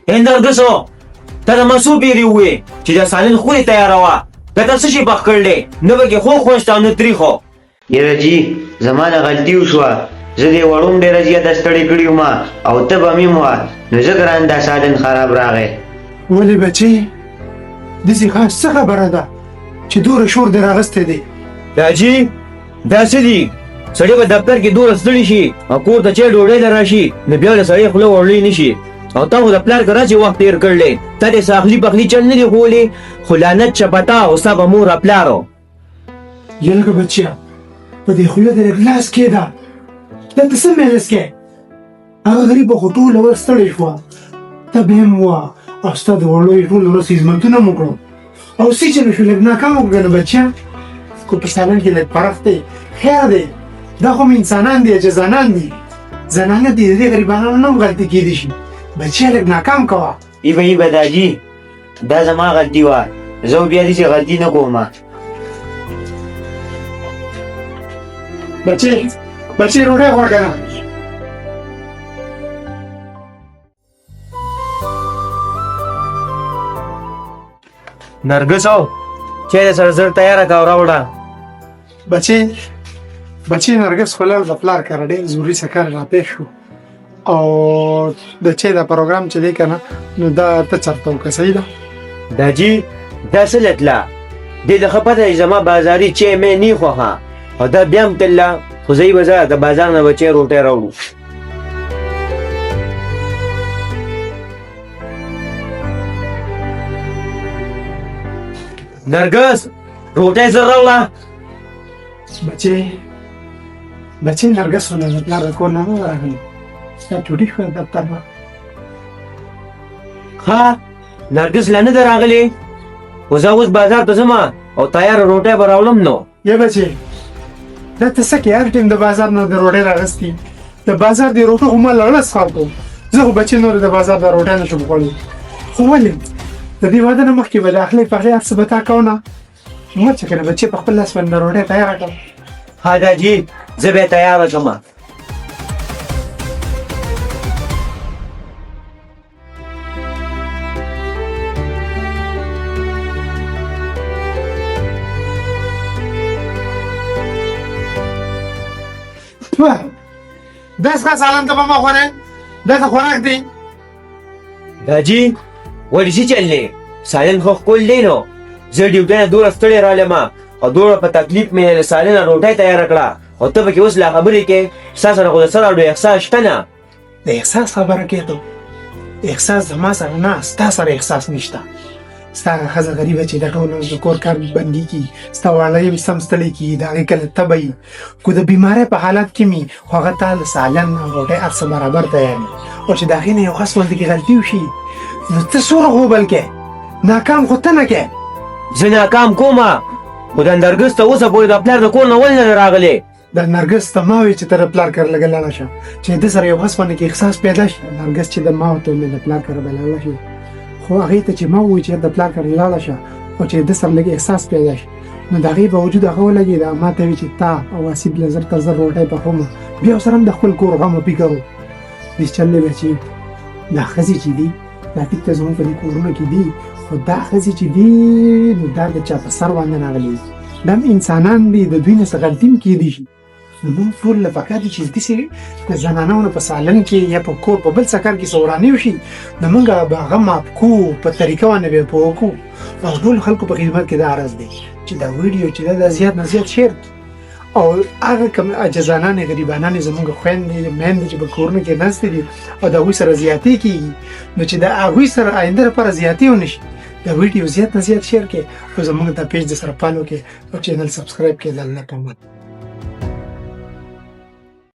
ای نرګسو، ته د ما څو پېرې ووې چې د سالن خونې تیاره وه، دا ته څه شي پخ کړل دی؟ نه پکې خوږ خوند شته او نه تریخو. یره جي، زما نه غلطي وشوه، زه دې وړوم ډېره زیاته ستړې کړې وم او تبه مې هم وه، نو ځکه رانه دا سالن خراب راغی. ولې بچې، داسې خاص څه خبره ده چې دومره شور دې راغستی دی؟ داجي، دا څه دي؟ سړی په دفتر کې دومره ستړي شي او کور ته چای ډوډۍ له راشي نو بیا له سړی خوله وړلی نه شي. او تا خو د پلار کره چې وخت تېر کړی، تا دې څه اخلي پخلي چل نه دي ښوولي، خو لعنت شه په تا او ستا په مور او پلار. یلګه بچیه، په دې خوله دې لږ لاس کېده، دا ته څه مېلس کې؟ هغه غریبه خو ټوله ورځ ستړې شوه، تبه هم وه او ستا د وړو یې ټوله ورځ خدمتونه هم وکړو او څه چې نه شو، لږ ناکام وکړه که نه بچیه. که په سالن کې لږ فرق دی، خیر دی، دا خو هم انسانان دي، عاجزانان دي، زنانه دي، د دې غریبانو نه هم غلطي کېدی شي. بچیه لږ ناکام کوه. ایبه ایبه داجي، دا زما غلطي وه، زه بیا داسې غلطي نه کوم. بچې بچې، روډۍ خوره که نه. نرګسو، چای د سره زر تیاره که او راوړه. بچې بچې، نرګس خو لاړ د پلار کره، ډېر ضروري څه کار راپېښ شو او د چای دا پروګرام چې دی که نه، نو دا ته چېرته وکړه، صحیح ده؟ داجي، دا څه له تله؟ دې ته ښه پته چې زما بازاري چای مې نی خوښه او دا بیا هم تلله، خو زه یې به ځه د بازار نه به چای روټۍ راوړو. نرګس، روټۍ زر راوړه. بچې بچې، نرګس خو د پلار د کور نه نه راغلی، ستا ټوټي شوه دفتر نه. ښه، نرګس لا نه ده راغلې، خو زه اوس بازار ته ځم او تیاره روټۍ به راوړم. نو یه بچې، دا ته څه کوې؟ هر ټایم د بازار نه د روټۍ راغستي، د بازار د روټو خو ما لړه څښل کوم. زه خو بچې نور د بازار د روټۍ نه شم خوړلی. خو ولې د دې واده نه مخکې به د اخلې پخلې هر څه به تا کو نه، نو چې کنه بچې په خپل لاس باندې روټۍ تیاره کړم. ها داجي، زه به یې تیاره کړم. دا څه سالن ته به ما خورې؟ دا څه خوراک دی؟ داجي، ولې څه چل دی؟ سالن خو ښکل دی. نو زه ډیوټۍ نه دومره ستړی رالم او دومره په تکلیف مې له سالنه روټۍ تیاره کړه او ته پکې اوس لا خبرې کوې. ستا سره خو د څه راډو احساس شته نه. د احساس خبره کې ته احساس زما سره نه، ستا سره احساس نشته. ستا هغه ښځه غریبه چې د ټول ورځ د کور کار بندي کړي، ستا واړه یې سم ستړی کړي، د هغې کله تبه وي، کو د بیمارۍ په حالت کې مي، خو هغه تا له سالن او روټۍ هر څه برابر تیار وي، او چې د هغې نه یو خس ولته کې غلطي وشي نو ته څومره غوبل کې، ناکام خو ته نه کې. زه ناکام کومه، خو د نرګس ته اوسه پورې د پلار د کور نه ولې نه ده راغلې؟ د نرګس ته ما وی چې ته د پلار کره لږه لاړه شه چې د سره یو غس باندې کې احساس پیدا شي. نرګس چې د ما ورته مې د پلار کره به لاړه شي، خو هغې ته چې ما وویل چې د پلار کره لاړه شه او چې د سره لږ احساس پیدا شي، نو د هغې باوجود هغه ولګېده، ما ته وی چې تا او آصف له زر تر زر روټۍ پخوم، بیا ورسره هم د خپل کور غم او فکر و. داسې چل دی چې دا ښځې چې دي، دا ټیک ته زموږ په دې کورونو کې دي، خو دا ښځې چې دي نو دا د چا په سر باندې راغلي، دا هم انسانان دي، د دوی نه څه غلطي هم کېدی شي. نو موږ ټول له پکار دي چې داسې د زنانو نه په سالن کې یا په کور په بل څه کار کې څه ورانې وشي، نو موږ به هغه معاف کړو، په طریقه باندې به یې پوه کړو. او ټول خلکو په خدمت کې دا عرض دی چې دا ویډیو چې دا زیات نه زیات شیر کړي، او هغه کوم عاجزانانې غریبانانې زموږ خویندې میندې چې په کورونو کې ناستې دي او د هغوی سره زیاتې کېږي، نو چې د هغوی سره آینده لپاره زیاتې ونه شي، دا ویډیو زیات نه زیات شیر کړئ او زموږ د پیج د سره فالو کړئ او چینل سبسکرایب کړئ. د الله په امان.